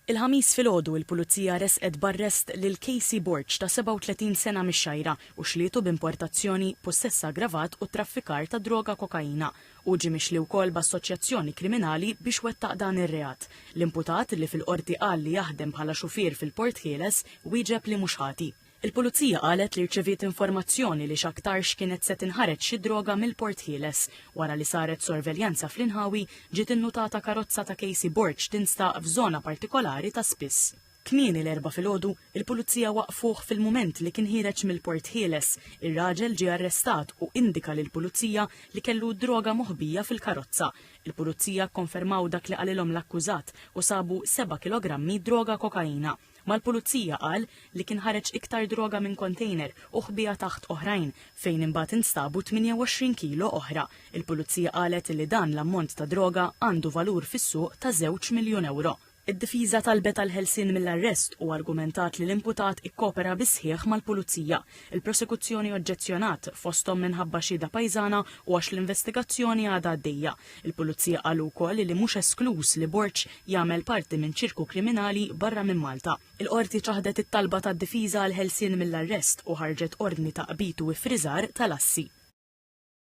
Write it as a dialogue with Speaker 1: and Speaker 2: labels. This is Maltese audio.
Speaker 1: Il-Ħamis filgħodu il-Pulizija resqet b'arrest lil Casey Borg ta' 37 sena mix-Xgħajra u xlietu b'importazzjoni, pussess aggravat u traffikar ta' droga kokaina. Hu ġie mixli wkoll b'assoċjazzjoni kriminali biex wettaq dan ir-reat. L-imputat, li fil-Qorti qal li jaħdem bħala xufier fil-Port Ħieles, wieġeb li mhux ħati. Il-Pulizija qalet li rċeviet informazzjoni li x'aktarx kienet se tinħareġ xi droga mill-Port Ħieles. Wara li saret sorveljanza fl-inħawi, ġiet innutata karozza ta' Casey Borg tinstaq f'żona partikolari ta' spiss. Kmieni l-Erbgħa filgħodu, il-Pulizija waqqfuh fil-mument li kien ħiereġ mill-Port Ħieles. Ir-raġel ġie arrestat u indika lill-Pulizija li kellu d-droga moħbija fil-karozza. Il-Pulizija kkonfermaw dak li qalilhom l-akkużat u sabu seba' kilogrammi droga kokaina. Mal-pulizija qal li kien ħareġ iktar droga minn kontejner u ħbieha taħt oħrajn, fejn imbagħad instabu 28 kilo oħra. Il-pulizija qalet li dan l-ammont ta' droga għandu valur fis-suq ta' żewġ miljun ewro. Id-difiża talbet għall-ħelsien mill-arrest u argumentat li l-imputat ikkopera bis-sħiħ mal-pulizija. Il-prosekuzzjoni oġġezzjonat, fosthom minħabba xhieda pajżana u għax l-investigazzjoni għadha għaddejja. Il-pulizija qalu wkoll li mhux eskluż li Borg jagħmel parti minn ċirku kriminali barra minn Malta. Il-Qorti ċaħdet it-talba tad-difiża għall-ħelsien mill-arrest u ħarġet ordni ta' qbid u iffriżar tal-assi.